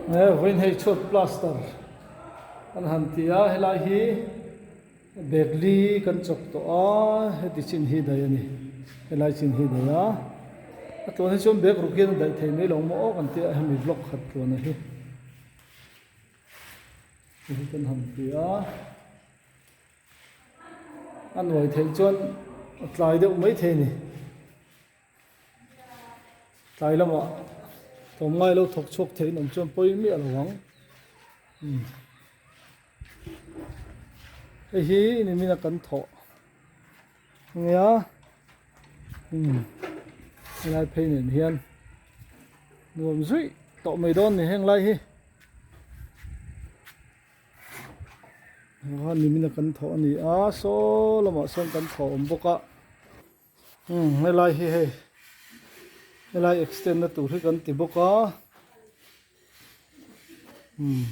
He vawiin hei chhuat plaster an han ti a helai hi bag li kan chawk tawh a heti chin hi daih a ni helai chin hi daih a a tluan hi chuan bag ruk hian a daih thei mai lo maw aw kan tia hemi block khat tluan a hi hei hi kan han ti a. A nuai theih chuan a tlai deuh mai thei a ni. Tlai lamah tlawmngai lo thawk chhuak thei in awm chuan pawi miah lo ang. Umm hei hi nimin a kan thawh nia umm helai phei nen hian nuam zuih tawh mai dawn a ni heng lai hi. Nimina kan thawh a ni a saw lamah sawn kan thawh awm bawk a umm helai hi hei helai extend na tur hi kan ti bawk a umm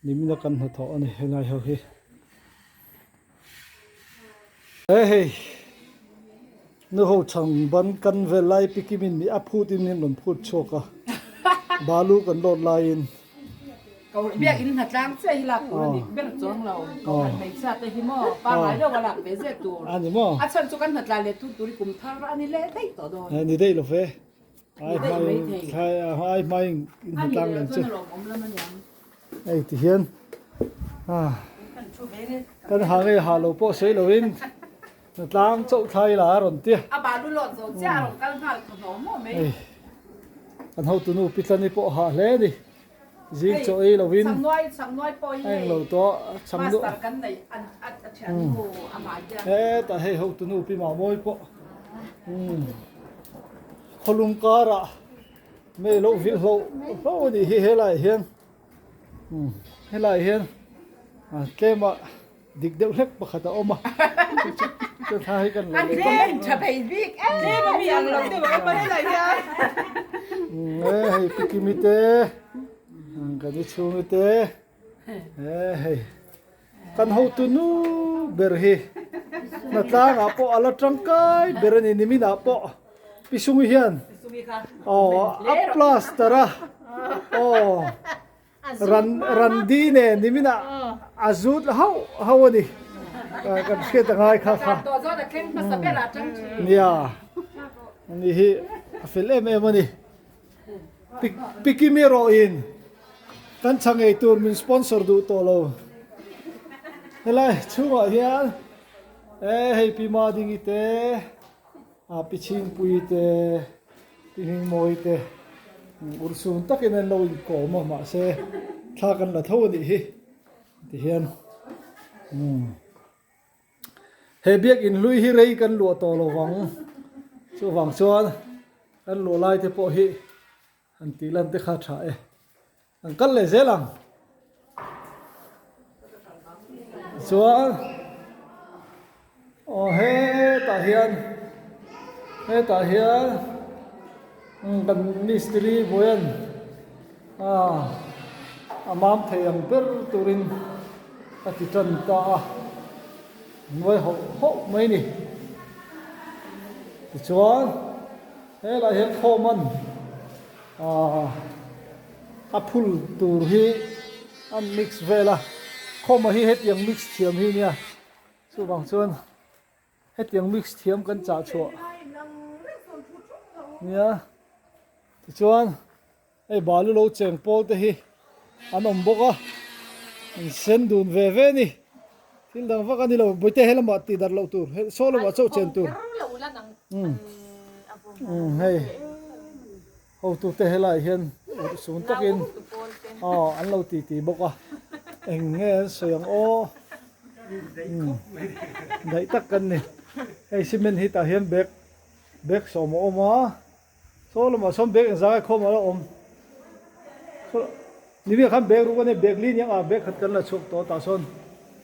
nimina kan hnathawh a ni helai ho hi he hei nu ho chhang ban kan vel lai pikim in mi a phut in min rawn phut chhuak a balu kan lawt laiin. Ko biak in hna tlang chiah hi lak tur a dik ber chuang lo. Ko han hmeichhia te hi maw pangngai deuh a lak ve zet tur. A ni maw? A chhan chu kan hna tla let tu tur hi kum thar a ni leh daih tawh dawn. A ni daih lo ve. Ni daih mai thei. Ai hmai in hna tlang leh chu. A ni leh chuan a lawmawm lam a niang. Hei ti hian kan ha ngei ha lo pawh sawi lo in hna tlang chauh thlai la a rawn tia. A balu lawt zo chiah a rawn kal nghal thawhnaw maw mai. Hei kan hotunu Pitlani pawh a hah hle a ni. Zing chaw ei lo in a englo tawh chhang duh hetah hei hotunu Pi Mahmawi pawh khawlum karah mei lo vilh hloh hloh a nih hi helaiah hian. Helaiah hian tlema dik deuh hlek pakhat a awm a chu thla hi kan lo leh e hei pi Kimi te kan i chhungi te e hei kan hotu nu ber hi hnatlangah pawh a la tangkai ber a ni niminah pawh. Pi Sungi hian aw a plaster a aw ran randi nen nimin ah a zut hauh hauh a ni kan hriat a ngai kha kha nia ani hi a fel em em a ni Pi Kimi erawh in kan chhang ei tur min sponsor duh tawh lo helai chhungah hian e hei Pi Madingi te. A pi Chhingpui te, pi Hmingmawi te urhsun takin an lo inkawm a mahse thla kan la tho a nih hi tihian umm he biakin hlui hi rei kan luah tawh lo vang chuvang chuan kan luah lai te pawh hi han tih lan te kha tha e. An kal leh zel ang. Chuan aw hetah hian hetah hian kan mistiri vawiin ah a mam thei ang ber turin a ti tan ta a nuai hauh hauh mai a ni. Tichuan helaiah hian khawm an Aaa a phul tur hi an mix vel a khawma hi hetiang mix thiam hi nia chuvang chuan hetiang mix thiam kan chah chhuah nia tichuan hei balu lo cheng pawl te hi an awm bawk a an sen dun ve ve a ni thil dang vak a ni lo bawihte helamah tih darh loh tur saw lamah chauh chen tur umm umm hei. Hotute helaiah hian urhsun takin aw an lo titi bawk a, eng nge an sawi ang aw umm daih tak kan ni. Hei cement hi tah hian bag bag sawm a awm a, saw lamah sawn bag engzah nge khawm a la awm. Ni khan bag ruk a nia bag li aniang a bag khat kan la chhuak tawh tah sawn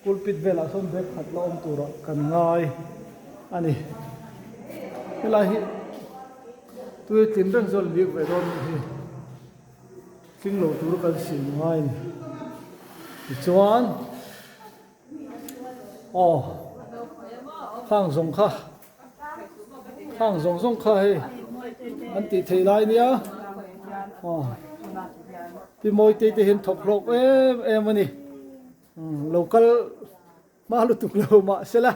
pulpit velah sawn bag khat la awm turah kan ngai a ni. Helai hi tui tlin reng chuan lik ve dawn nih hi tling lo tur kan sim ngai a ni. Tichuan aw khang zawng kha khang zawng zawng kha hei an tih theih lai nia aw. Pi Mawitei te hian thawk hlawk em em a ni. Local hma lutuk lo mah sela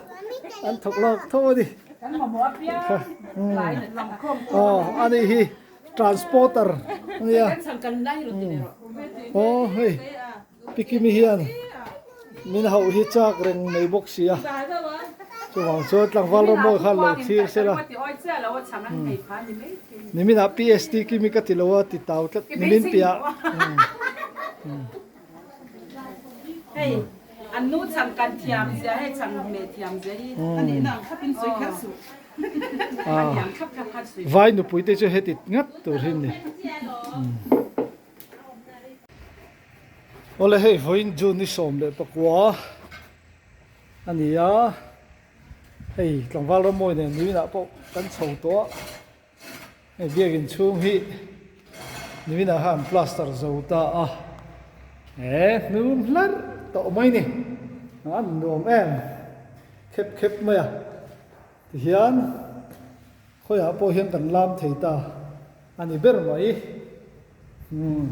an thawk hlawk tho a ni. Aw a nih hi transporter a nia. Aw hei Pi Kimi hian min hauh hi chak reng mai bawk si a. Chuvang chuan tlangval rawmbawi khan lo thlir sela. Niminah PST Kimi ka ti lo a ti tau tlat nimin piah. Hei an nu chhang kan thiam zia hei chhang hmeh thiam zia hi a nihna ang thlap in sawi kher suh. A ni ang thlap thlap khan sawi. Vai nupui te chu heti ngat tur hi ni. Awle hei vawiin June ni 14 a ni a, hei tlangval rammawi nen nuinah pawh kan chho tawh a. Hei biakin chhung hi niminah khan an plaster zo ta a, he hnum hlarh tawh mai ni, a nuam em khep khep mai a, tihian khawiah pawh hian kan lam thei ta a ni ber mai, umm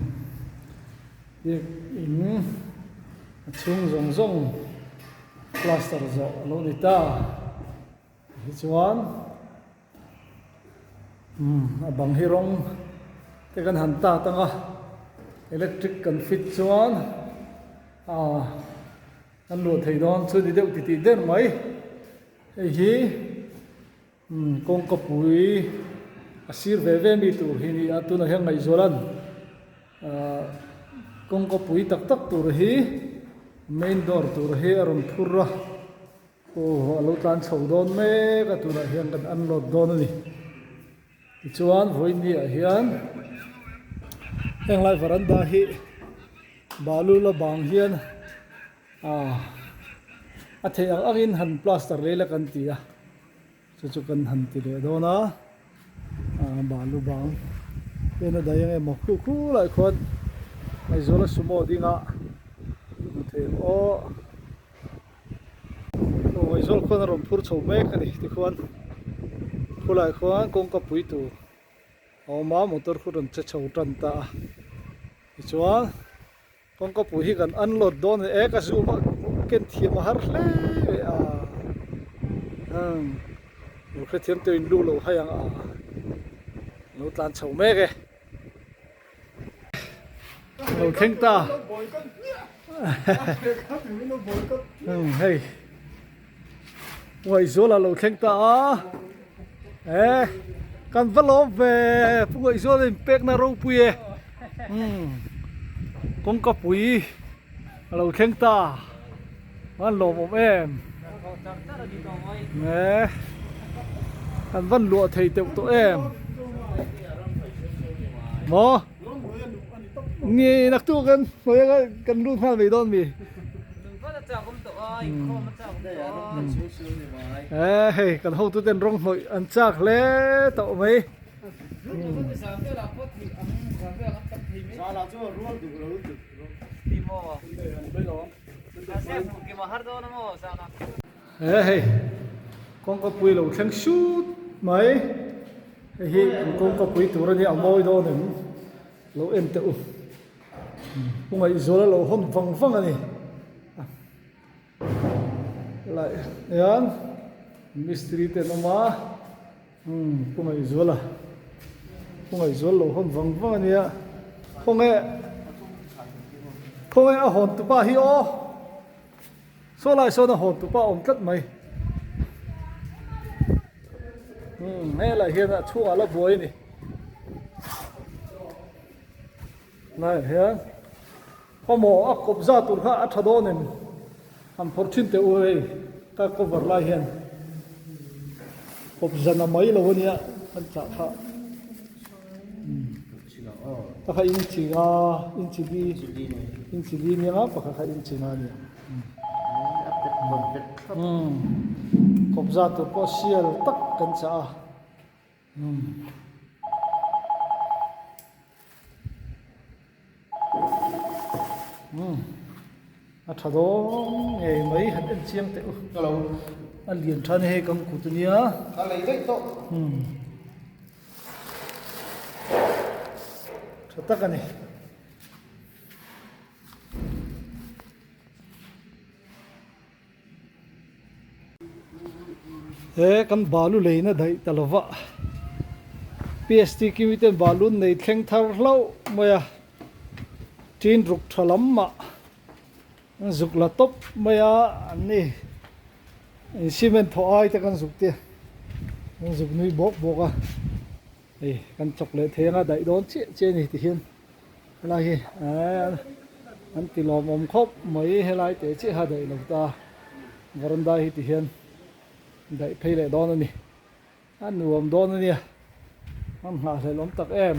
biakin a chhung zawng zawng plaster zawh a lo ni ta tichuan. Umm a bang hi rawng te kan han tat ang a electric kan fit chuan ah kan luah thei dawn chu ni deuh titih der mai hei hi umm kawngka pui a sir ve ve mi tur hi a ni a tunah hian ngaihzuala'n ah kawngka pui tak tak tur hi main door tur hi a rawn phur a. Aw a lo tlan chho dawn mek a tunah hian kan unload dawn a ni tichuan vawiin ah hian heng lai varanda hi balu la bang hian ah a theih ang angin han plaster leh ila kan ti a chu chu kan han ti leh dawn a ah balu bang hian a daih ang emaw khu khu lai khuan Aizawl a sumo ding a hmu thei ang aw. Aw Aizawl khuan a rawn phur chho mek a ni tikhuan khulaiah khuan kawngka pui tur a awm a motor khu rawn che chho tan ta a tichuan kawngka pui hi kan unload dawn a ni e ka zoom a ken thiam a har hle a umm lo hrethiam tawh in lu lo hai ang a lo tlan chho mek e. Lo thleng ta. Hei. Ngaihzuala lo thleng ta a. E kan va lawm ve Pu Ngaihzuala in pekna ropui e. Kawngka pui a lo thleng ta. An lawmawm em. E kan van luah thei teuh tawh em. Maw? Nge naktuk kan hnuai anga kan lut nghal mai dawn mi? E hei kan hotu ten rawng hnawih an chak hle tawh mai. He hei kawngka pui lo thleng sut mai hei hi an kawngka pui tur a nia a mawi dawn em lo en teh u pu ngaihzuala lo hawn vang vang a ni lai hian mistiri te an awm a umm pu ngaihzuala pu ngaihzuala lo hawn vang vang a nia khawnge khawnge a hawn tupa hi aw. Saw lai sawn a hawn tupa awm tlat mai. Umm helai hian a chhungah la buai a ni. Laiah hian khawmaw a kawp za tur kha a tha dawn em? Han phawrh thin teh u hei ka cover lai hian kawp zan a mai lo a nia kan chah kha. Pakhat inchi nga inchi li inchi li nia nga pakhat kha inchi nga nia umm kawpza tur pawh sial tak kan chah a umm. Umm a tha dawn ngei mai han en chiang teh u a lian tha a ni hei kan kut ania umm. Tha tak a ni. He kan balu leina daih ta lova PST Kimi ten balu nei thleng thar hlauh mai a, tin ruk tha lam mah an zuk la tawp mai a an ni. In cement thawh ai te kan zuk te an zuk nui bawk bawk a, hei kan chawk leh thei anga daih dawn chiah chiah a ni ti hian helai hi an ti lawmawm khawp mai helai teh chiah kha daih lo ta varanda hi ti hian. Daih phei leh dawn a ni. A nuam dawn a nia. A nghahhlelh awm tak em.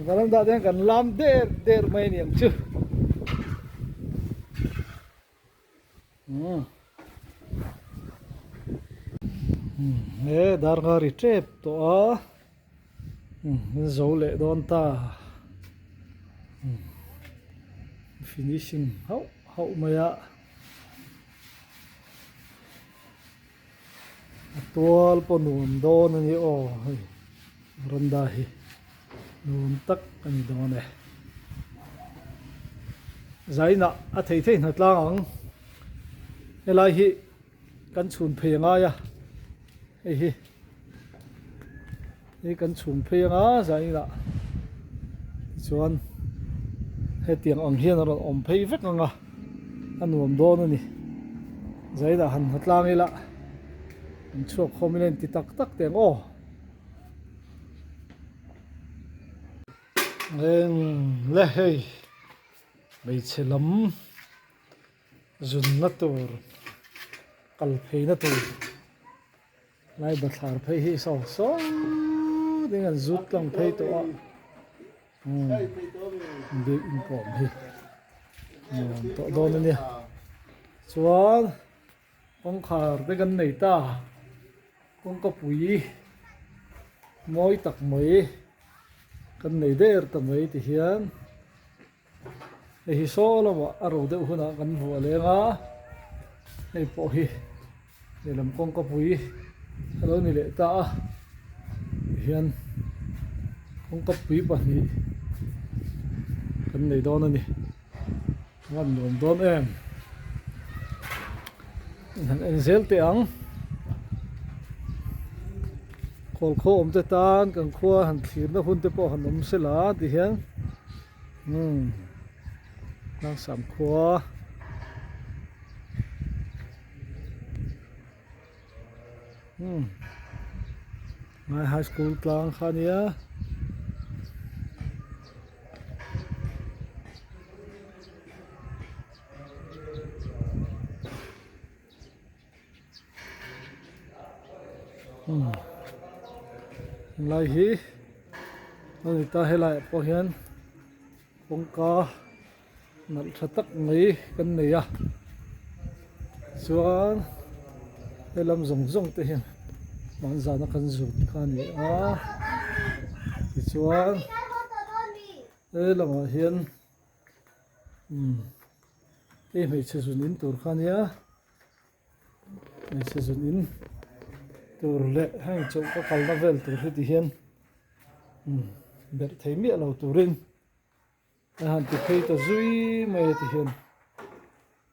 Varanda te hian kan lam der der mai a ni ang chu. He darkar ri tep tawh a. Zo leh dawn ta. Finishing hauh hauh mai a. A tual pawh nuam dawn a ni aw hei veranda hi nuam tak a ni dawn e. Zainah a thei thei hna tlang ang helai hi kan chhun phei a ngai a hei hi hei kan chhun phei anga zainah tichuan hetiang ang hian a rawn awm phei vek ang a a nuam dawn a ni zainah han hna tlang ila an chhuak khawm ila inti tak tak teh ang aw. Eng le hei hmeichhe lam. Zunna tur kal pheina tur lai bathlar phei hi saw saw ding an zut tlang phei tawh a umm bik inpawm hi nuam tawh dawn a nia chuan kawngkhar te kan nei ta kawngka pui mawi tak mai kan nei der ta mai ti hian. Hei hi saw lamah a ro deuh hunah kan vuah leng a, hei pawh hi lehlam kawngka pui a lo ni leh ta a, tihian kawngka pui pahnih kan nei dawn a ni, a van nuam dawn em, han en zel teh ang, khawl khaw awm te tan kan khua han thlirna hun te pawh han awm sela tihian. Umm Tlangsam khua umm Ngai high school tlang kha ania umm helai hi a ni ta helai ah pawh hian kawngka nalh tha tak mai kan nei a chuan helam zawng zawng te hian hmanzana kan zut kha a ni a tichuan helamah hian umm hei hmeichhe zun in tur kha a nia. Hmeichhe zun in tur leh heng chawlh ka kalna vel tur hi ti hian umm berh thei miah lo turin a han ti phei ta zui mai a ti hian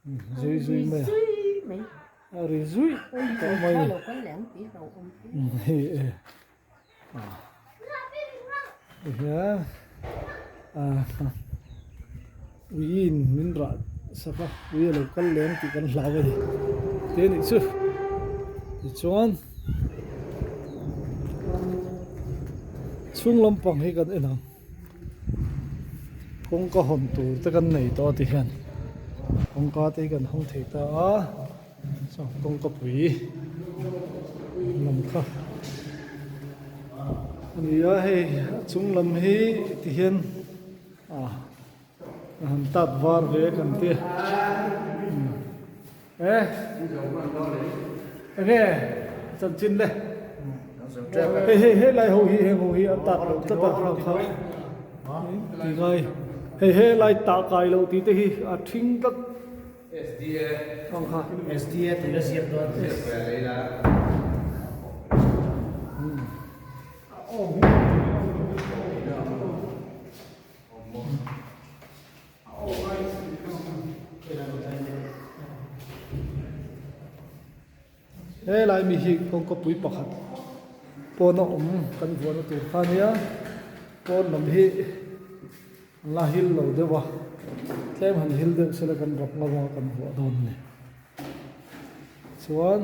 umm zui zui mai a a ri zui tawh mai a ni hei e tihian ah uiin min rah sak a ui a lo kal leng tih kan hlau a ni te anih chu tichuan chhung lampang hi kan en ang kawngka hawn tur te kan nei tawh a ti hian kawngka te hi kan hawng thei ta a. Saw kawngka pui lam kha a ni a hei a chung lam hi ti hian ah a han tat var ve kan tia e enge chanchin le hei hei helai ho hi heng ho hi a tat loh tlat a hang kha ti ngai hei helai tah kai loh tih te hi a thing tlat. SDA SDA tih la ziak dawn. Helai mi hi kawngka pui pakhat pawna awm kan vuahna tur kha ania pawn lam hi an la hil lo deuh a tlem han hil deuh sela kan rap ngam a kan vuah dawn a ni chuan.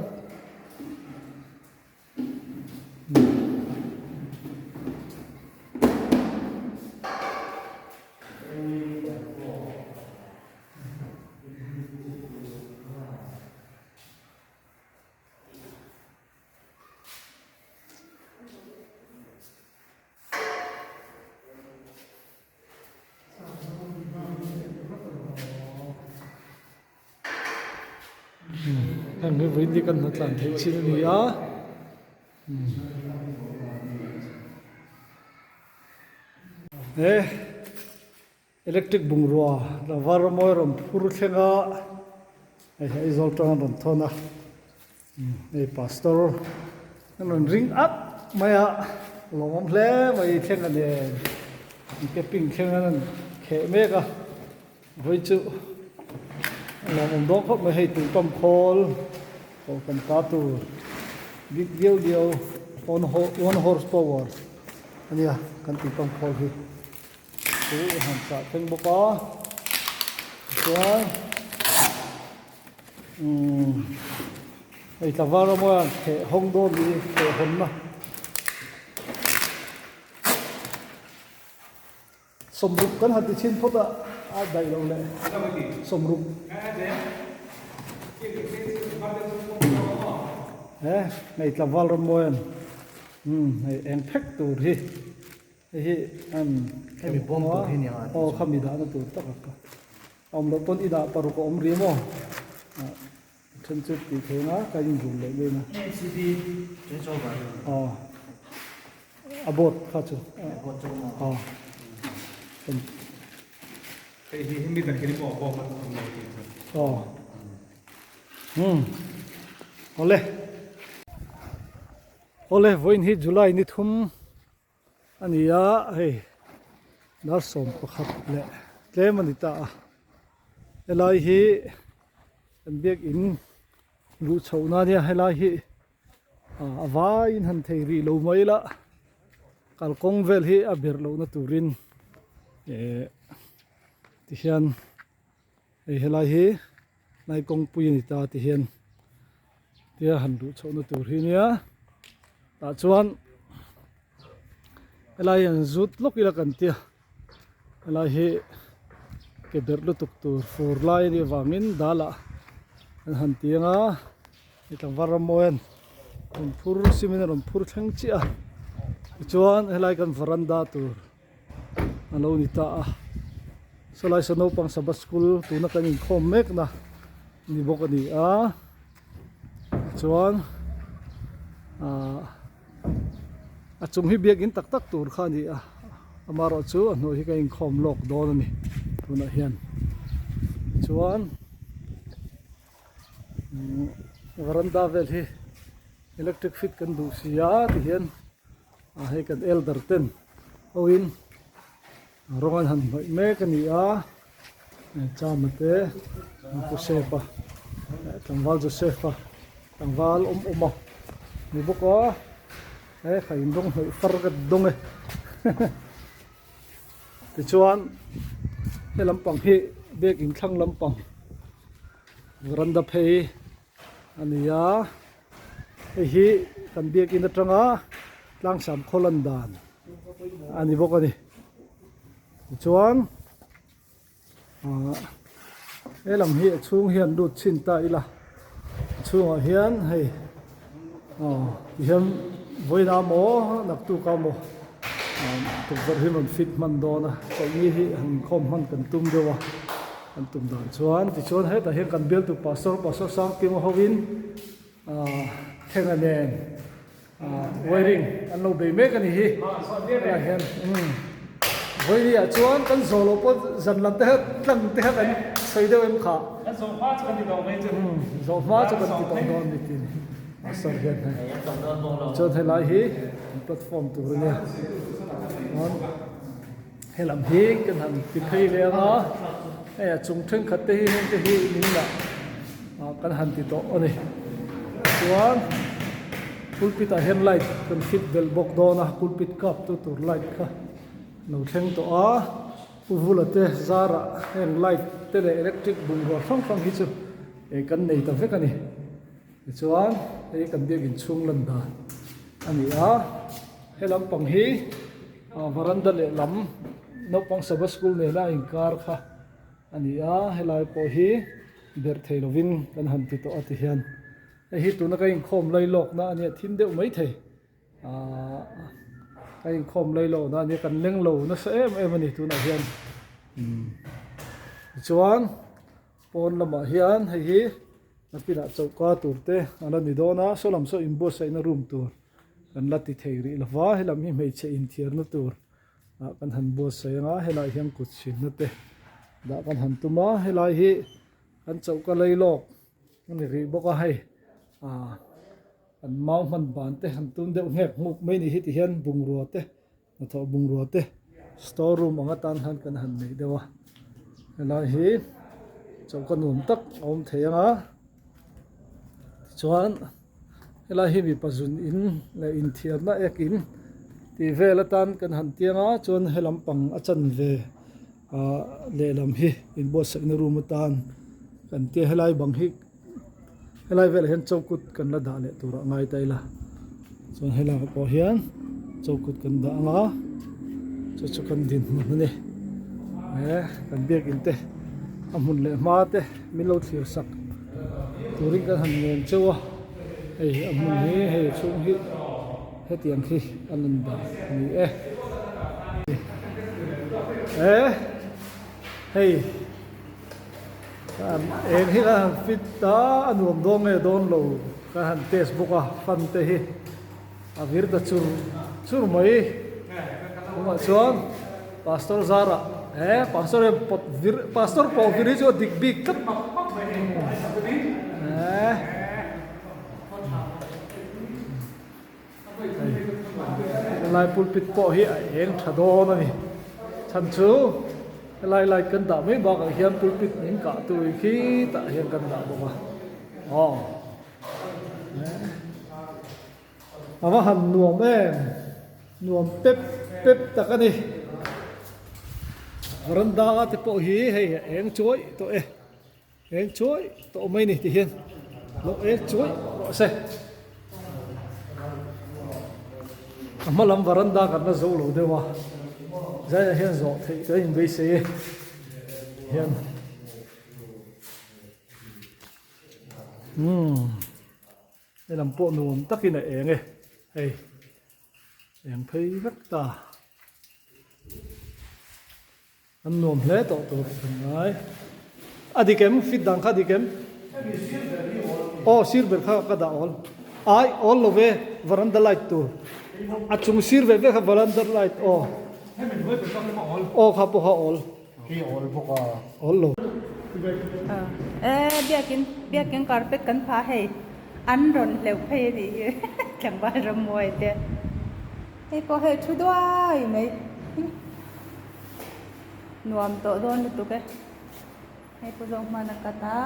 Heng hi vawiin hi kan hna tlan theih chin a ni a he electric bungrua la var mawi rawn phur thleng a hei hi Aizawl tang a rawn thawn a hei pastor an rawn ring at mai a lawmawm hle mai thleng a nen camping thleng an rawn kheh mek a. Vawi chu a lawmawm dawn khawp mai hei tui pump khawl pawh kan ta tur bik viau viau one horse power a nia kan tui pump khawl hi chu a han chah thleng bawk a tichuan umm hei tlangval ram a theh hawng dawn ni theh hawnna. Sawmruk kan han ti chhin phawt a, a daih loh leh sawmruk. He hei tlangval ram mawi an umm hei eng phek tur hi hei hi an Hemi bawm tur hi nia aw khami dahna tur tak a ka awm loh pawn inah paruk a awm rih maw ah then chu tih theih anga ka inzul leh dawn a. Aw. A board kha chu aw Hei hi hemi tak hian maw bawm a awm lo tih chu. Aw umm awle awle vawiin hi July ni thum a ni a hei dar 11 leh tlem a ni ta a helai hi kan biakin luh chhohna ania helai hi. A vaiin han thei rih lo mai la kalkawng vel hi a ber lohna turin eh tihian hei helai hi hnai kawngpui a ni ta tihian tia han luh chhohna tur hi nia tah chuan helai hi an zut lawk ila kan tia helai hi ke berh lutuk tur fur lai a nih avangin dalah an han ti ang a. Hei tlangval ram mawi a ni rawn phur cement a rawn phur thleng chiah a tichuan helai kan varanda tur a lo ni ta a sawlai saw naupang sabbath school tuna kan inkhawm mek na ni bawk a ni a tichuan ahh a chung hi biakin tak tak tur kha a ni a amaherawh chu a hnuai hi kan inkhawm lawk dawn a ni tunah hian chuan. Varanda vel hi electric fit kan duh si a ti hian ah hei kan elder ten ho in rawng an han hnawih mek a ni a chama te Joseph a tlangval Joseph a tlangval awm awm a ni bawk a he kha in rawng hnawih far ka ti dawng e tichuan he lampang hi biakin thlang lampang. Veranda phei a ni a, hei hi kan biakin atanga tlangsam khaw lan dan a ni bawk a ni. Tichuan ahh he lam hi a chhung hian lut chhin ta ila a chhungah hian hei aw tihian vawiin ah maw naktuk ah maw tukverh hi rawn fit hman dawn a chawlhni hi han inkhawm hman kan tum deuh a. An tum dan chuan tichuan hetah hian kan bialtu pastor pastor Sangkima hovin ahh Thenga nen ahh wiring an lo bei mek a ni hi hetah hian umm vawiin ah chuan kan zawh loh pawh zan lam te kha tlang te kha kan sawi deuh em kha zawh hma chu kan ti tawh mai chu umm zawh hma chu kan ti tawh dawn ni tin pastor hian hei chuan helai hi platform tur a nia chuan. He lam hi kan han ti phei ve ang a, hei a chung thenkhat te hi heng te hi min lah ah kan han ti tawh a ni. Tichuan pulpit ah hian light kan fit belh bawk dawn a, pulpit kap tu tur light kha lo thleng tawh a, Pu Vula te zarah heng light te leh electric bungrua hrang hrang hi chu kan nei ta vek a ni. Tichuan hei kan biakin chhung lan dan a ni a, he lampang hi varanda lehlam naupang Sabbath school nena a inkar kha a ni a, helai pawh hi berh thei lovin kan han ti tawh a ti hian hei hi tuna ka inkhawm lai lawkna a nia thim deuh mai thei ahh ka inkhawm lai lawkna a nia kan leng lo nasa em em a ni tunah hian umm tichuan pawn lamah hian hei hi nakinah choka tur te a la ni dawn a saw lam saw inbuatsaihna room tur kan la ti thei rih lova helam hi hmeichhe inthiarna tur. ah kan han buatsaih ang a helaiah hian kut chhinna te dah kan han tum a helai hi kan choka lei lawk a ni rih bawk a hei ah an mau hman ban te han tum deuh nghek nghuk mai ni hi ti hian bungrua te hnathawh bungrua te store room ang atan khan kan han neih deuh a helai hi choka nuam tak a awm thei ang a tichuan. Helai hi mipa zun in leh inthiarna ek in tih vel atan kan han tiang a chuan he lampang a chanve ah lehlam hi inbuatsaihna room atan kan tia helai bang hi helai velah hian chokut kan la dah leh turah ngai ta ila chuan helai ah pawh hian chokut kan dah ang a chu chu kan dinhmun a ni he kan biakin te a hmun leh hma te min lo thlir sak. Turin kan han ngen cheu a, hei a hmun hi hei chhung hi hetiang khi a lan dan a ni e. E hei eng hi kan han fit a a nuam dawn nge dawn lo kan han test bawk a fan te hi a vir ta chur chur mai tunah chuan pastor zarah he pastor hian pawt vir pastor pawh vir hi chu a dik bik tlat helai pulpit pawh hi a eng tha dawn a ni chhan chu helai light kan dah mai bakah hian pulpit min kah tu hi khitah hian kan dah bawk a aw. A va han nuam em nuam pep pep tak a ni varanda te pawh hi hei a eng chuai tawh e eng chuai tawh mai ni ti hian lo eng chuai rawh se a hma lam varanda kan la zo lo deuh a zaiah hian zawh theih ka inbeisei e hian. Umm helam pawh nuam takin a eng e hei eng phei vek ta an nuam hle tawh tur kan ngai a dik em fit dan kha a dik em aw sir ber kha ka dah awl ai awl lo ve varanda light tur a chung sir ve ve kha varanda light aw aw kha pawh kha awl. Hi awl bawk a. Awl lo. E biakin biakin carpet kan phah hei an rawn hleuh phei a nih hi tlangval rammuai te hei pawh hei thu duai mai nuam tawh dawn lutuk e hei pawh zawng hman a cut a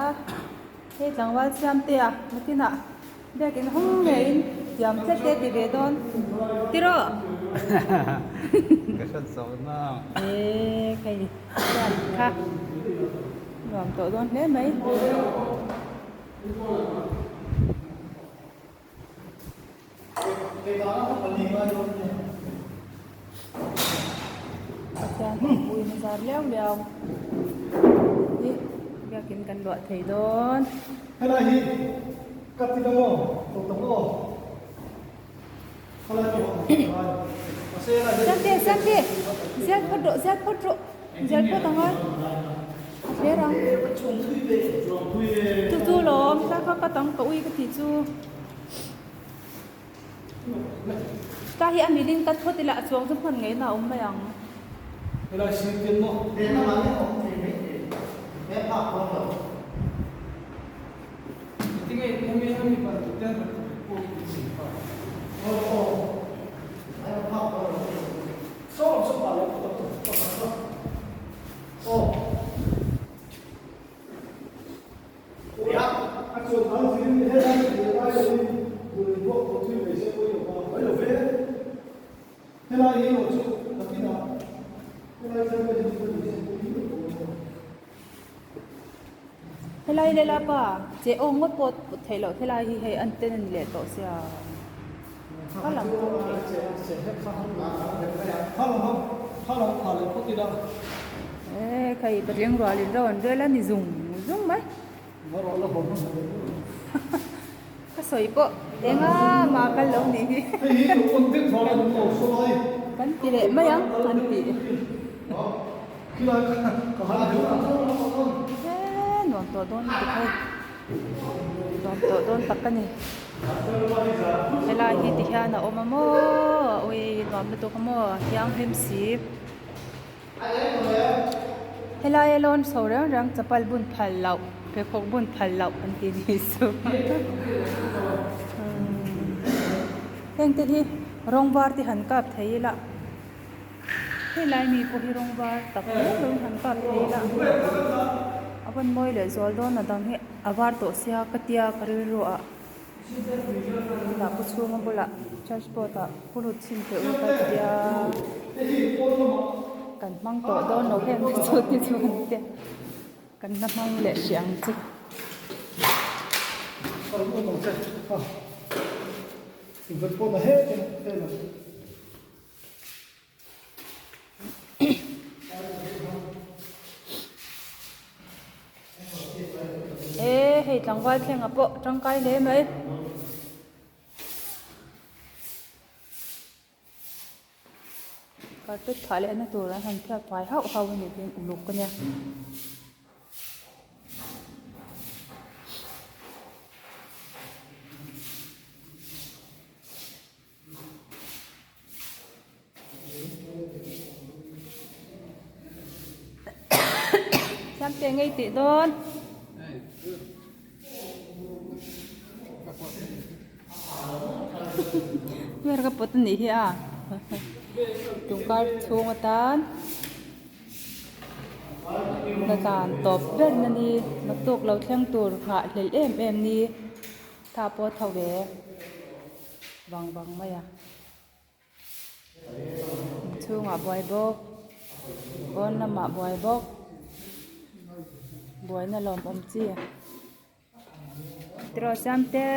hei tlangval siam te a nakinah Biakin hawng ngeiin thiam tlat te ti ve dawn tiraw? Ka hrat zawh na. Eee hei hian kha nuam tawh dawn hle mai. Pathian awmpuiin a zar liau liau hi biakin kan luah thei dawn. Helai hi ka ti ta maw tawh ta maw helai pawh a ngai mahse helai hi Siamte Siamte zial phawt rawh zial phawt rawh zial phawt ang a a thler ang chu chu lawm tlai kha ka tang ka ui ka tih chu. Ta hi a milin ka thawt ila a chuang chu hman ngei na a awm mai ang. Helai sir pian maw? Lehlamah hian awm thei mai thei he phak dawn lo. Tinge hemi hemi pan tu ten ran puk sin pa. Aw aw ai a phak dawn lo. Saw saw pa lo ka ka ka aw. Helai hi erawh chu nakinah helai tlem hi chu ka ni se pui lo pawh a ni. Helai lela pa che aw ngawt pawh put theih loh helai hi hei anten a ni leh tawh sia kha lam pawh e khai patling rual in rawn vel a ni zung zung mai ka sawi pawh enga mah kal lo nih hi kan ti leh mai ang an ti. He nuam tawh dawn lutuk hei nuam tawh dawn tak a ni helai hi ti hian a awm a maw ui nuam lutuk a maw thianghlim si helai a lawn chho reng reng chapal bun phal loh pheikhawk bun phal loh an ti ni chu heng te hi rawng var te han kap thei ila. Helai mi pawh hi rawng var tak mai lo in han kap thei ila a van mawi leh zual dawn a dang hi a var tawh sia ka tia ka rilru ah tunah pu chhunga bulah church board ah pu lut chhin teh u ka tia kan hmang tawh dawn lo heng te chu ti chuan te kan la hmang leh hrih ang chu. E hei tlangval thlengah pawh tangkai hle mai. Carpet phah lehna tur an han phiat fai hauh hauh a nih hian uluk a nia. Siamte ngei tih dawn. Ber ka pawt a nih hi a. Tungkar chhung atan la tlan tawp ber na ni naktuk lo thleng tur nghah hlelh em em ni. Tha pawh tho ve vang vang mai a inchhungah buai bawk pawn lamah buai bawk buaina lawmawm chi tiraw siamte.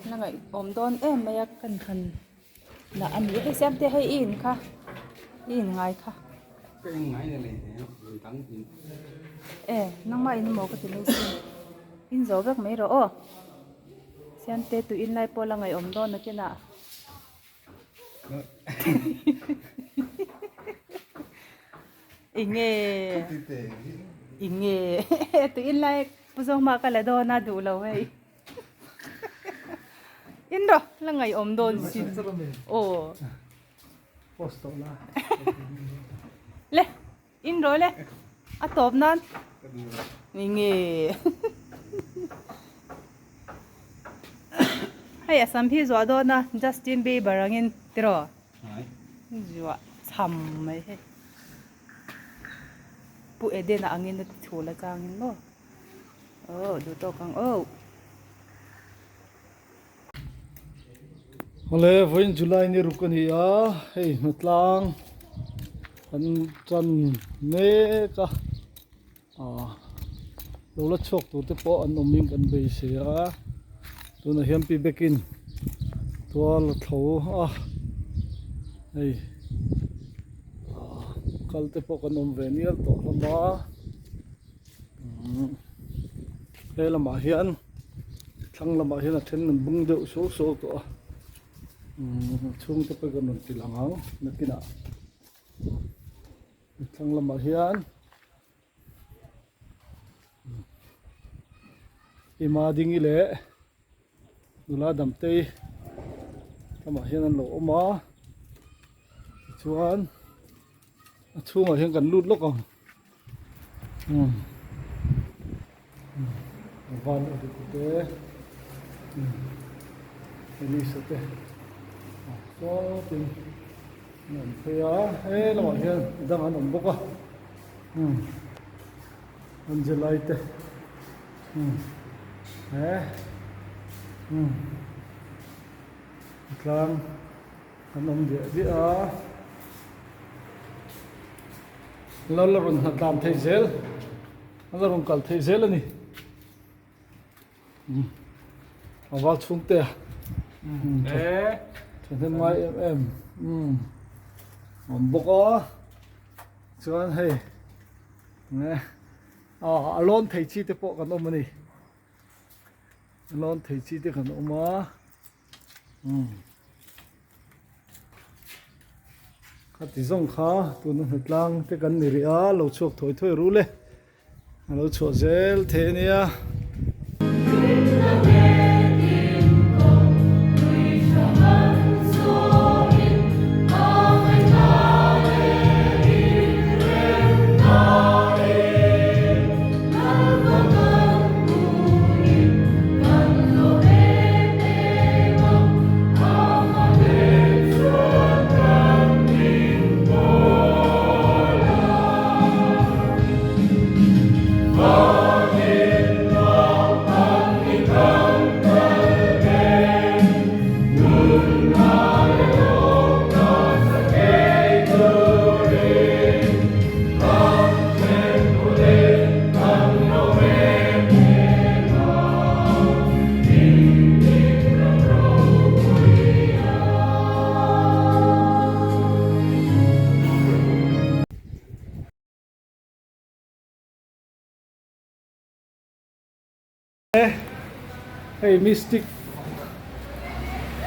La ngaihawm dawn em mai a kan han dah a ni hei siamte hei i in kha i in ngai kha e nangmah in emaw ka ti mai sin in zo vek mai rawh aw siamte tui in lai pawh la ngaihawm dawn a kinah. Enge enge tui in lai pu zawng mah ka la dawn a duh lo hei in rawh la ngaihawm dawn sin aw le in rawh le a tawp nan enge hei a sam hi zuah dawn a Justin Bieber angin tiraw zuah cham mai hei Pu Edena angin a ti chhul atangin maw aw duh tawk ang aw. Awle vawiin July ni ruk a ni a hei hnatlang an tan mek a ah lo la chhuak tur te pawh an awm in kan beisei a tunah hian pi bekin tual a tho a hei ah kal te pawh kan awm ve nial tawh hlawm a umm he lamah hian thlang lamah hian a then an bung deuh suau suau tawh a umm chhungte pawh kan rawn ti lang ang nakinah thlang lamah hian. Ima Dingi leh nula Damtei lamah hian an lo awm a tichuan a chhungah hian kan lut lawk ang umm van a dik te Elisa te sawtin an awm phei a he lamah hian midang an awm bawk a. Umm Angelai te umm. He umm tlang an awm diah diah a lo la rawn hna tlan thei zel a la rawn kal thei zel a ni umm a val chhungte a thahnem ngai em em umm a awm bawk a chuan hei nge. A lawn thei chi te pawh kan awm a ni a lawn thei chi te kan awm a umm khati zawng kha tuna hnatlang te kan ni rih a lo chhuak thawi thawi rul e a lo chhuah zel thei a nia. Hei mystic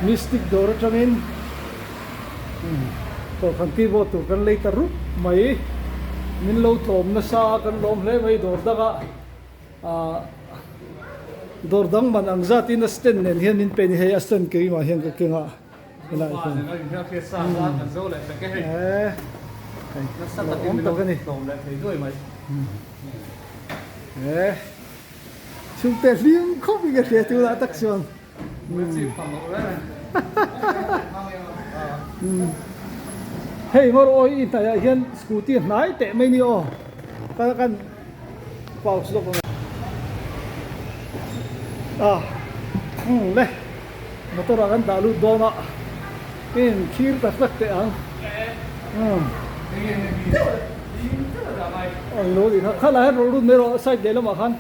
mystic dawr atangin kohhran keyboard tur kan lei ta rup mai min lo tlawm nasa a kan lawm hle mai dawr dangah ah dawr dang man ang zatin a stand nen hian min pe a ni hei a stand keimah hian ka keng a. Helai hian eh awm tak a ni eh chhungte hlim khawp in ka hria tunah tak chuan hei ngawr awi i hnaih ah hian scooty a hnai teh mai ni aw ka kan pause lawk ang a umm le. Motor ah kan dah lut dawn a, in thlir tak tak teh ang. Umm. Ang lo tih kha, kha lai hian rawlh lut mai rawh side leh lamah khan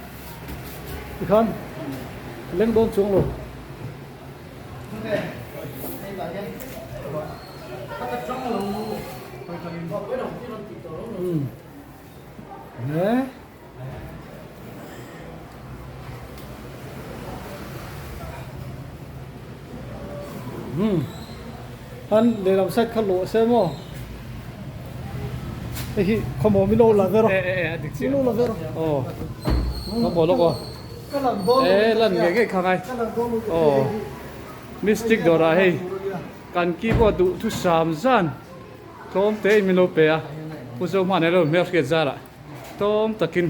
tikhan leng dawn chuang lo. Umm. He. Umm han lehlam side kha lawh se maw hei hi khawmaw min lo la ve rawh min lo la ve rawh aw khawmaw lawk aw e lan ngei ngei kha ngai aw mystic dawrah hei kan keyboard duh thusam zan tlawm te in min lo pe a pu Zohmana ilo hmelhriat zarah. Tlawm takin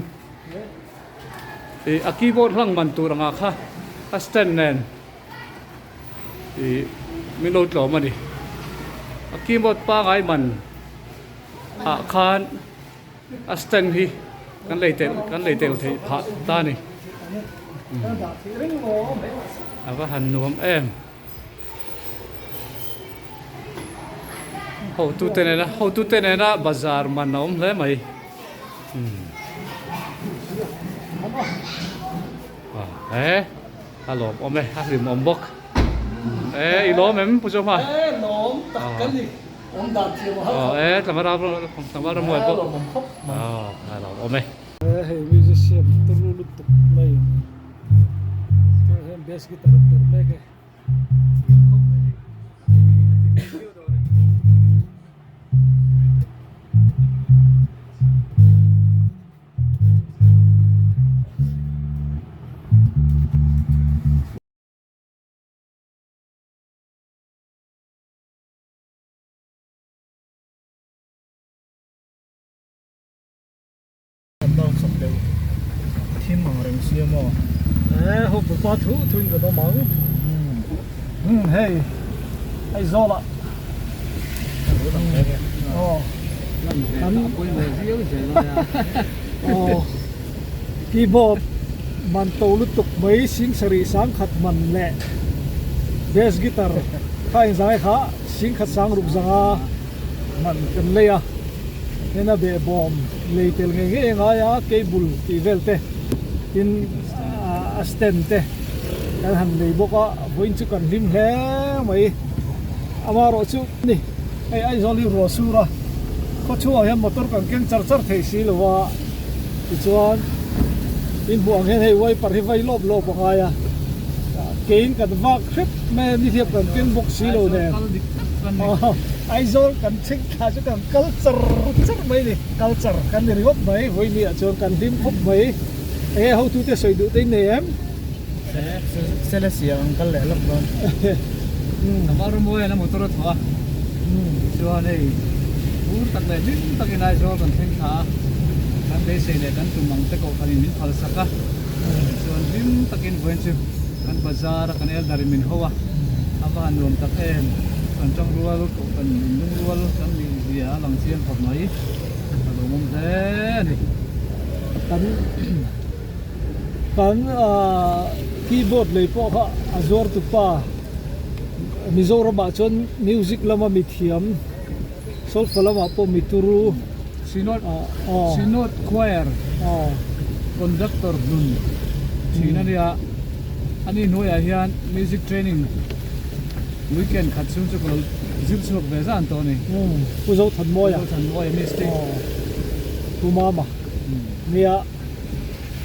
ih a keyboard hlang man tur anga kha a stand nen ih min lo tlawm a ni a keyboard pangai man ah khan a stand hi kan lei tel kan lei tel theih phah ta a ni a va han nuam em. Hotute nena hotute nena bazar man a awm hle mai umm ah e a lawm awm e a hlim awm bawk e i lawm em pu Chauhma e lawm tak kan ni awm dan thiam a aw e tlangval tlangval ramhuai pawh lawm awm khawp mai aw a lawm awm e e hei musician turu lutuk mai. Tunah hian bass guitar a perh mek e. Kan dang chak deuh thim ang reng sia maw? E ho pupa thu thu in kan awm ang. Umm hei Aizawl ah. Aw. Kan aw keyboard. Man to lutuk mai sing sarih sang khat man leh bass guitar kha inzai kha sing khat sang ruk zanga man kan lei a, hena behbawm lei tel ngei ngei a ngai a, cable tih vel te tin a stand te kan han lei bawk a, vawiin chu kan hlim hle mai amaherawh chu ni hei Aizawl hi ruah sur a, khawchhungah hian motor kan keng char char thei si lo a. Tichuan in hmuh ang hian hei wiper hi vai lawp lawp a ngai a, kein kan vak hrep mai a nihliap kan keng bawk si lo nen Aizawl kan thleng thla chu kan kal char char mai a ni, kal char kan ni ringawt mai vawiin ah chuan kan hlim khawp mai, enge hotute sawi duh te in nei em? Selesih ang kal leh lawk dawn. Tlangval Rambuai hian a motor a thawh a, tichuan hei fur tak leh hlim takin Aizawl kan thleng thla a, kan beisei leh kan tum ang te kohhranin min phal sak a, tichuan hlim takin vawiin chu kan bazar a kan elder in min ho a, a va han nuam tak em, kan tangrual kohhran in lungrual kan nih zia a lang chiang khawp mai, a lawmawm hle a ni. Kan. Kan keyboard lei pawh kha a zuar tu pa Mizoramah chuan music lama mi thiam solfa lamah pawh mi turu Synod Synod Choir Conductor hlun thin a nia ani hnuaiah hian music training weekend khat chhung chu ka lo zir chhuak ve zan tawh a ni. Pu Zothanmawia Pu Zothanmawia Misty Pu Mama nia.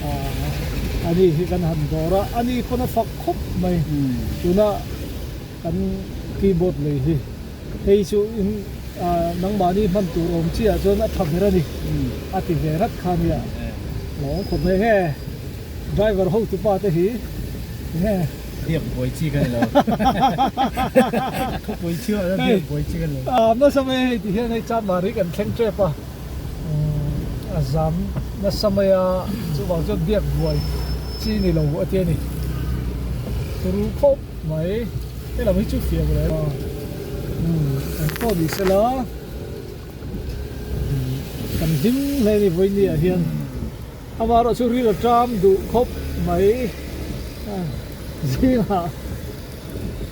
Ahh ani hi kan han dawr a, ani pawn a fak khawp mai tuna kan keyboard lei hi hei chu in ahh nangmahni hman tur awm chiah chuan a tha ber a ni a ti ve rat kha nia lawm khawp mai nge driver ho tu pa te hi nge biak buai chi ka ni lo khawpui chhuah la biak buai chi ka ni lo ahh nasa mai hei ti hian hei chanmari kan thleng tep a. A zam nasa mai a, chuvang chuan biak buai chi ni lo a ti a ni. Turu khawp mai, helam hi chu fiah hle a, umm an pawh ni sela, kan hlim hle a ni vawiin ah hian amaherawh chu ril a ṭam duh khawp mai zingah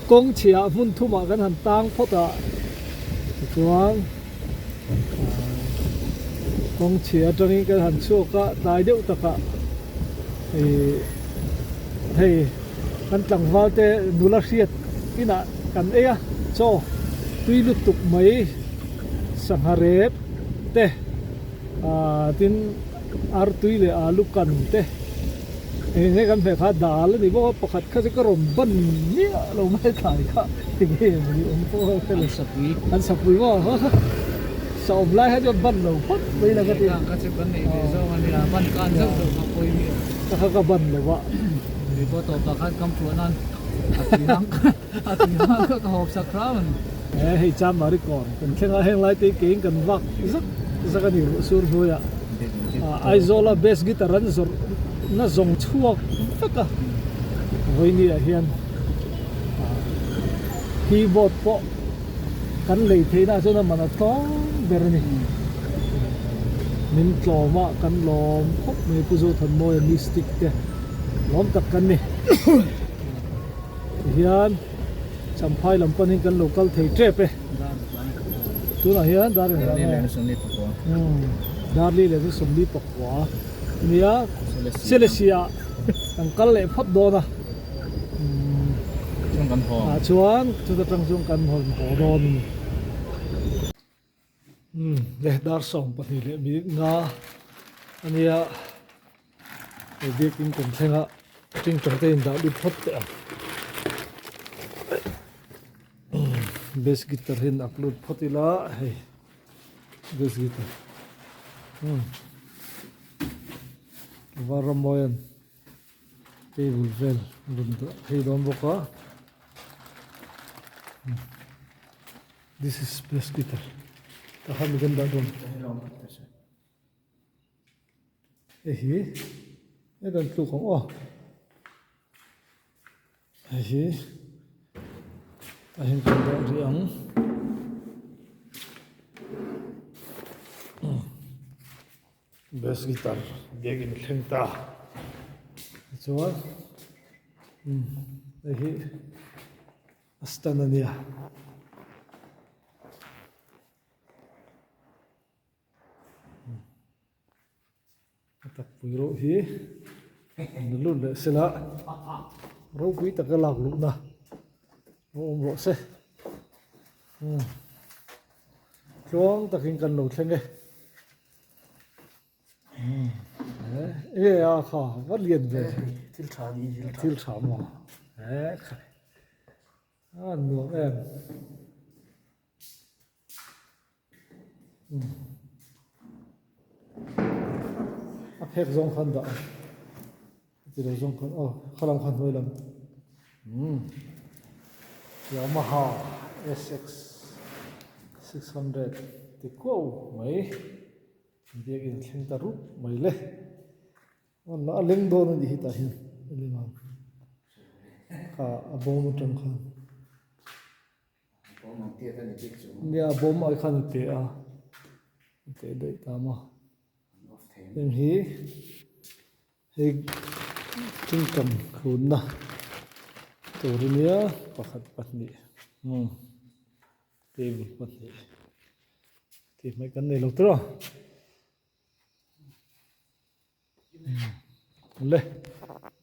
kawng chhiah hmun thumah kan han tang phawt a, tichuan. Kawng chhia atangin kan han chhuak a, tlai deuh takah ih hei kan tlangval te nula hriat inah kan ei a, chaw tui lutuk mai sangha rep te ah tin artui leh alu kan te. Eng nge kan hmeh kha dal a ni bawk a, pakhat kha chu ka rawn ban miah lo mai thlai kha enge maw awm pawh a hre lo. An sapui. An sapui maw sa awm lai kha chuan ban lo phawt mai la ka ti. Kha chu kan neih ve zawng a nia, ban kan zauh zauh kha pawi miah. Ka kha ka ban lo a. Kei pawh tawpah khan kam tluah nan a tui hang a tui hang kha ka hawp sak hram a ni. He hei Chamari kawn kan thleng a, heng lai te hi keiin kan vak zak zak a ni ruh sur hnuaiah. Aizawla bass guitar an zawrh na zawng chhuak vek a, vawiini ah hian keyboard pawh kan lei theihna ah chuan a man a tlawm ber a ni. Min tlawm a kan lawm khawp mai Pu Zothanmawia mystic te lawm tak kan ni. Tihian Champhai lam panin kan lo kal thei tep e. Tunah hian dar engzah nge? Darli leh chu 44 ania Selesih ah kan kal leh phawt dawn a. Ah chuan chuta tang chuan kan hawn haw dawn a ni. Umm le dar 12 leh minute nga ania he biakin kan thleng a tingtang te in dah lut phawt teh ang bass guitar hian ak lut phawt ila hei bass guitar umm Vanrammawian table vel a rawn dah phei dawn bawk a. This is bass guitar tah khan mi kan dah dawn hei hi he kan tluk ang aw hei hi tah hian kan dah rih ang bass guitar biakin thleng ta. Tichuan umm hei hi a stand a nia. A takpui rawh hi an lut leh sela ropui taka lak luhna a awm rawh se umm tluang takin kan lo thleng e umm e a kha va lian ve thil tha ni thil tha maw e khai a nuam em. A phek zawng khan dah a ti lo zawng khan aw khalam khan hnuai lam umm Yamaha SX 600 ti kuau mai biakin thleng ta rup mai le a leng dawn a nih hi tah hian a leng ang kha a bawm atang khan. Nia bawm ai khan a teh a a teh daih ta maw heng hi hei tingtang hrunna tur a nia pakhat pahnih umm table pahnih tih hmaih kan nei lo tur a. Le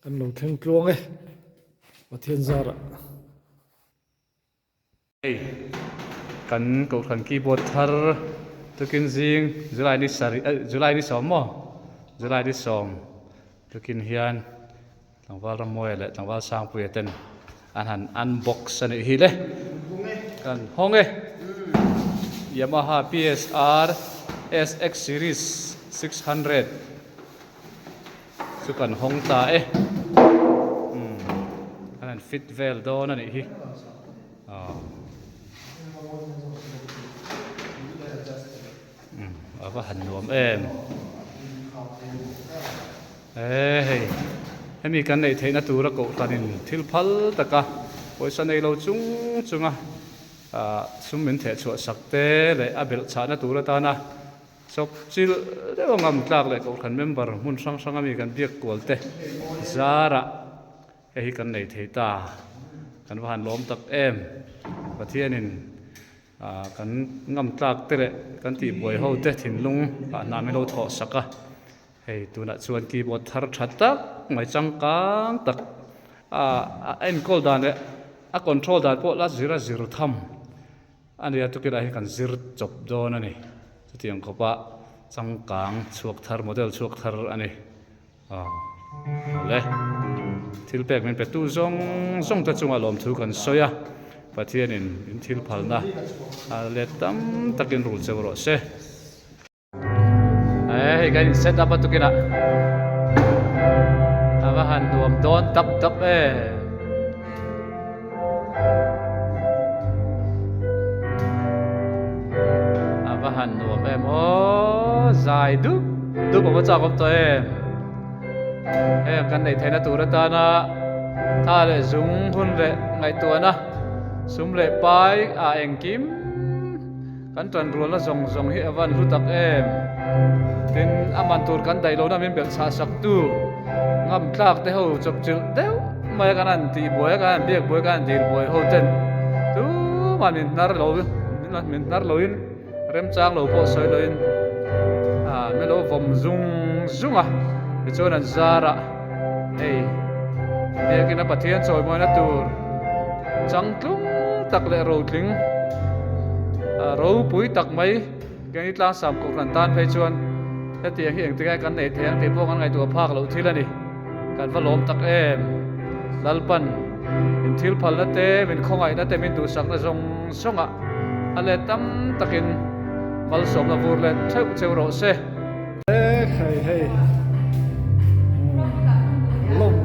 kan lo thleng tluang e Pathian zarah. Hei kan kohhran keyboard thar tukin zing July ni sarih eh July ni sawm maw July ni sawm tukin hian tlangval Rammuaia leh tlangval Sangpuia ten an han unbox a nih hi le kan hawng e Yamaha PSR SX series 600 chu kan hawng ta e umm an han fit vel dawn a nih hi aw umm a va han nuam em e hei hemi kan neih theihna tura kohhranin thil phal taka pawisa nei lo chung chunga ah sum min theh chhuah sak te leh a belh chhahna tur atana Chawp chil deuh a ngam tlak leh kohhran member hmun hrang hrang ami kan biak kual te zarah hei hi kan nei thei ta. Kan va han lawm tak em. Pathianin ah kan ngam tlak te leh kan tihbuai ho te thinlung ah hna min lo thawh sak a. Hei tunah chuan keyboard thar tha tak mai changkang tak ah a enkawl dan leh a control dan pawh la zir a zir tham. A nia tukilai hi kan zir chawp dawn a ni. Chutiang khawpa changkang chhuak thar model chhuak thar a ni. Aw le. Thil pek min pe tu zawng zawng te chunga lawmthu kan sawi a. Pathianin in thil phalna a let tam takin rul cheu rawh se. Hei kan in set up a tukin ah a va han nuam dawn tap tap e. A va han nuam em aw zai dup dup a va chak awm tawh em. Heng kan neih theihna tur atana tha leh zung hun leh ngaihtuahna sum leh pai ah engkim. Kan tanrualna zawng zawng hi a van hlu tak em? Tin, a man tur kan daih lohna min belh chhah sak tu ngam tlak te ho chawp chilh deuh mai a kan han tih buai a, kan han biak buai a, kan han dil buai ho ten tumah min hnar lo min hnar loin remchang lo pawh sawi loin ah min lo vawm zung zung a, tichuan an zarah hei biakina Pathian chawimawina tur changtlung tak leh rotling ropui tak mai keini tlangsam kohhran tan phei chuan hetiang hi engtingai kan neih theih ang tih pawh kan ngaihtuah phak loh thil a ni. Kan va lawm tak em! Lalpan min thil phalna te, min khawngaihna te, min duhsakna zawng zawngah a let tam takin malsawmna vur let theuh cheu rawh se. Hei hei lawm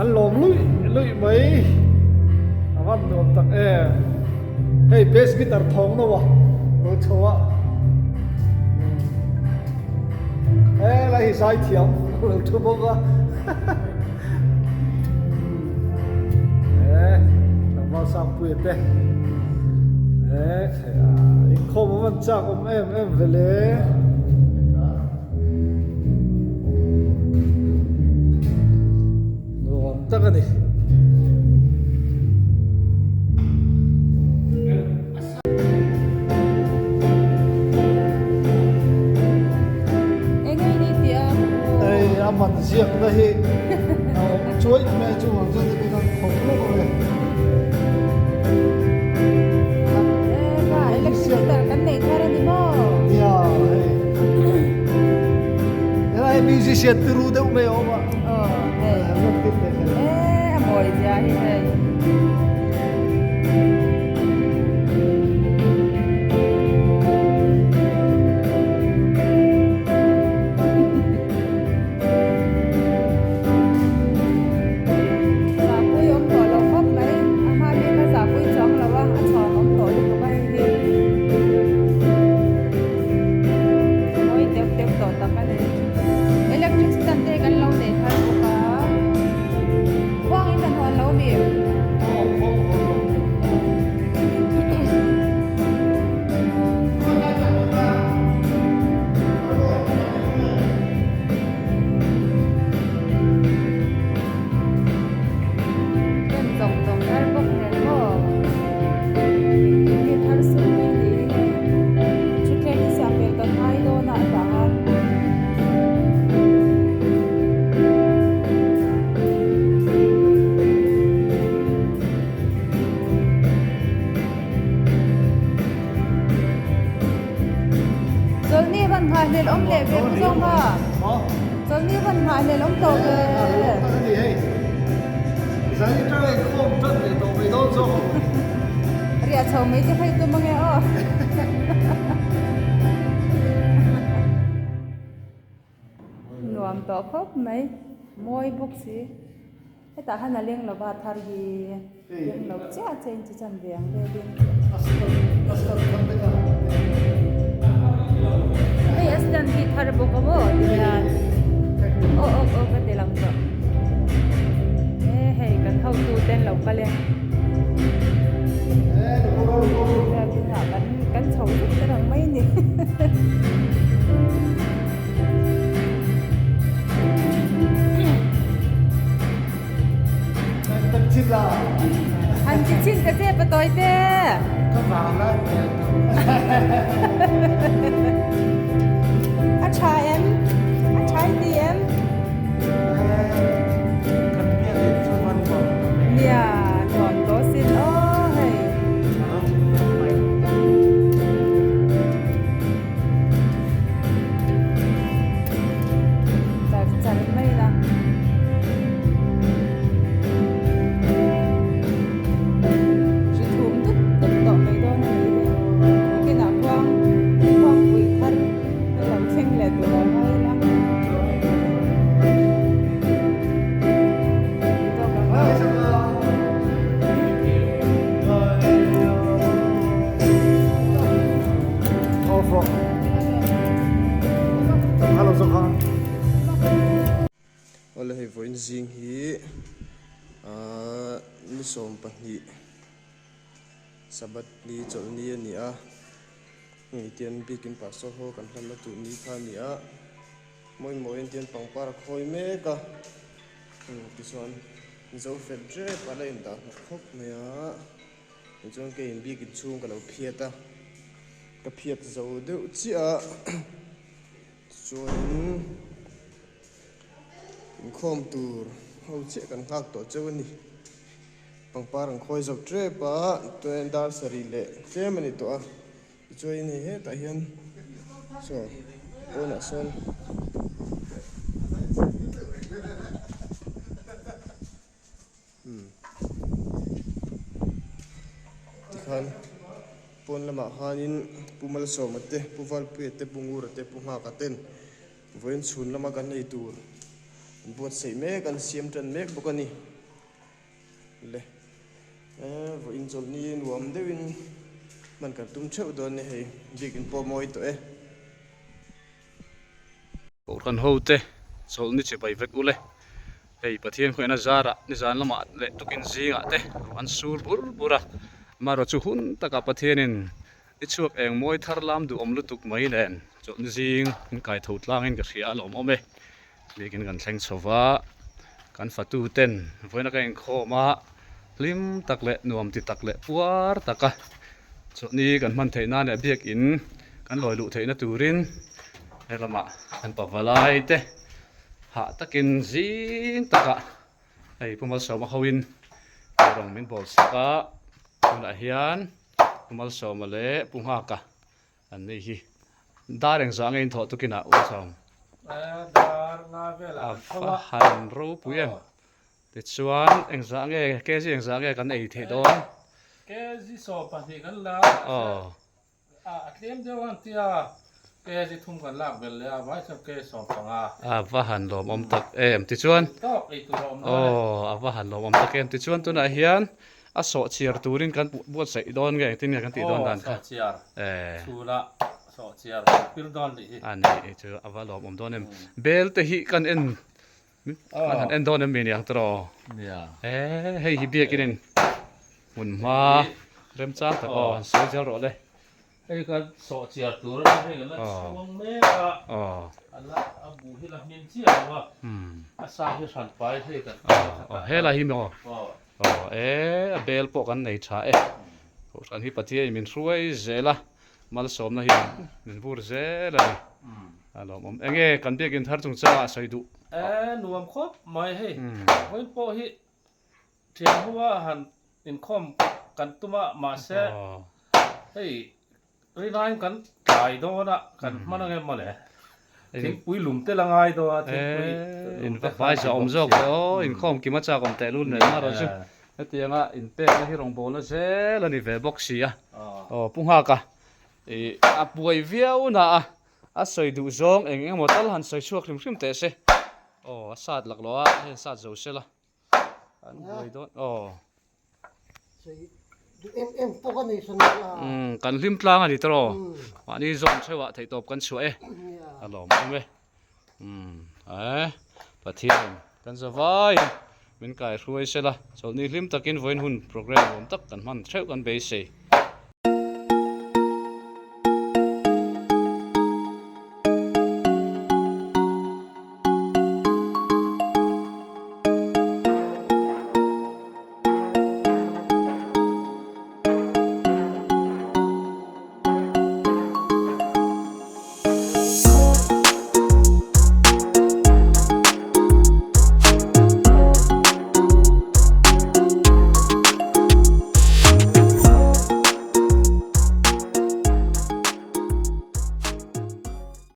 an lawm luih luih mai a van nuam tak em hei bass guitar thawng no a lo chho a helai hi zai thiam lo thu bawk a e tlangval sangpuia te e inkhawm a van chak awm em em ve le. tak a ni. Eng nge ni tih a? Hei a man ziakna hi a awm chuai mai a chungah chuan heti khan khawp lawk ang e. Eka electric meter kan nei thar a ni maw? Nia hei helai musician turu deuh mai a awm a. Aw hei. E a mawi zia hi hei. Zahpui awm tawh lo khawp mai. A hma hi kha zahpui chuang lo a, a chhawn awm tawh lutuk a hei hi. Mawi teuh teuh tawh tak a ni. Electric stand te kan lo nei thar bawk a. Khuang in kan hawn lo mi? Rem zawng zawng thar bawk nen maw? Engkim hi thar sum mai niin hei thutthleng hi siam fel kan ngai dawn a tah a. Chawlhni van nghah hlel awm leh ve pu zawng a. Chawlhni van nghah hlel awm tawh ve. Riah chho mai te phei tum ange aw. Nuam tawh khawp mai. Mawi bawk si. Hetah hian a leng lova thar hi leng lo chiah che in chi chan ve ang velin. Hei a stand hi thar bawk a maw ti hian aw aw aw ka ti lang tawh e hei kan hotu ten lo kal e kan chho vek ta rang mai ni. Han ti chin ta che patawi te. A tha em? A tha i ti em? Nia, nuam tawh sin aw hei. Char char mai la. Ri thum dup dup tawh mai dawn a ni hi. Nakinah khuang khuangpui thar a lo thleng leh tur a ngai la. Awle hei vawiin zing hi ahh ni 12 Sabbath ni chawlhni a ni a hei tian biakin pastor ho kan hlanna tur ni kha a ni a mawi mawiin tian pangpar a khawi mek a tichuan zo fel tep a la indah hnawk khawp mai a. Tichuan keiin biak inchhung ka lo phiat a, ka phiat zo deuh chiah a, tichuanin inkhawm tur ho chiah kan nghak tawh cheu a ni. Pangpar an khawi zo tep a, chuan dar sarih leh tlem a ni tawh a, tichuanin hei hetah hian saw pawnah sawn. Tikhan pawn lamah khanin Pu Malsawma te, Pu Valpuia te, Pu Ngura te, Pu Nghaka ten vawiin chhun lama kan ei tur an buatsaih mek, an siam tan mek bawk a ni. Le vawiin chawlhni nuam deuhin hman kan tum theuh dawn a ni hei, biakin pawh a mawi tawh e. Kohhran ho te chawlhni che bai vek ule. Hei Pathian khawiahna zarah nizan lamah leh tukin zingah te ruah an sur bur bur a, amaherawh chu hun takah Pathianin i chhuak eng mawi thar lam duhawm lutuk mai nen chawlhni zing in kai tho tlangin ka hria a lawmawm e. Biakin kan thleng chho va. Kan fatu ten vawiin ka inkhawm a, hlim tak leh nuam ti tak leh puar taka chawlhni kan hman theih nan leh biakin kan lawi luh theihna turin he lamah kan pavalai te hah takin zing takah hei Pu Malsawma hoin rawng min bawl sak a, tunah hian Pu Malsawma leh Pu Nghaka An ni hi dar engzah nge in thawh tukin ah Uichawm? Dar nga vel ah kan tho a. A han ropui em. Tichuan engzah nge kg engzah nge kan ei theih dawn? Kg 12 kan la a a tlem deuh a tia kg thum kan lak belh leh a vai chuan kg 15. A va han lawmawm tak em tichuan. Tawk ei tur a awm dawn e. Aw a va han lawmawm tak em tichuan tunah hian A sawhchiar turin kan buatsaih dawn nge engtin nge kan tih dawn dan kha. Aw sawhchiar chhunah sawhchiar pir dawn nih hi. A ni chu a va lawmawm dawn em. Bel te hi kan en kan han en dawn em mi niang tawh. Nia. E hei hi biakin in hmun hma remchang tak aw han sawi zel rawh le. Hei kan sawhchiar tur a ni hei kan la chhuang mek a. Aw. A la a bu hi la hmin chiah lo a. A sa hi hran pai hei kan Aw helai hi maw. Aw. Aw e a bel pawh kan nei tha e. Kohhran hi Pathian in min hruai zel a, malsawmna hi min vur zel a ni. A lawmawm. Enge kan biakin thar chungchangah a sawi duh? E nuam khawp mai hei. Vawiin pawh hi thian hua han inkhawm kan tum a mahse hei Rinaiin kan tlai dawn a, kan hman ang em mawle? Thingpui lum te la ngai dawn a, thingpui lum te Vai zawh awm zawk ve aw, inkhawm kim a chak awm teh lul nen marawh chu hetianga inpekna hi rawngbawlna zel a ni ve bawk si a. Aw Pu Nghaka ih a buai viau na a, a sawi duh zawng eng eng emaw tal han sawi chhuak hrim hrim teh se. Aw a sat laklawh a, hei sat zo sela an buai dawn aw. Umm kan hlim tlang a ni tawh mahni zawn theuhah theihtawp kan chhuah e a lawm awm e umm eh Pathian kan za vaiin min kai hruai sela chawlhni hlim takin vawiin hun programme awm tak kan hman theuh kan beisei.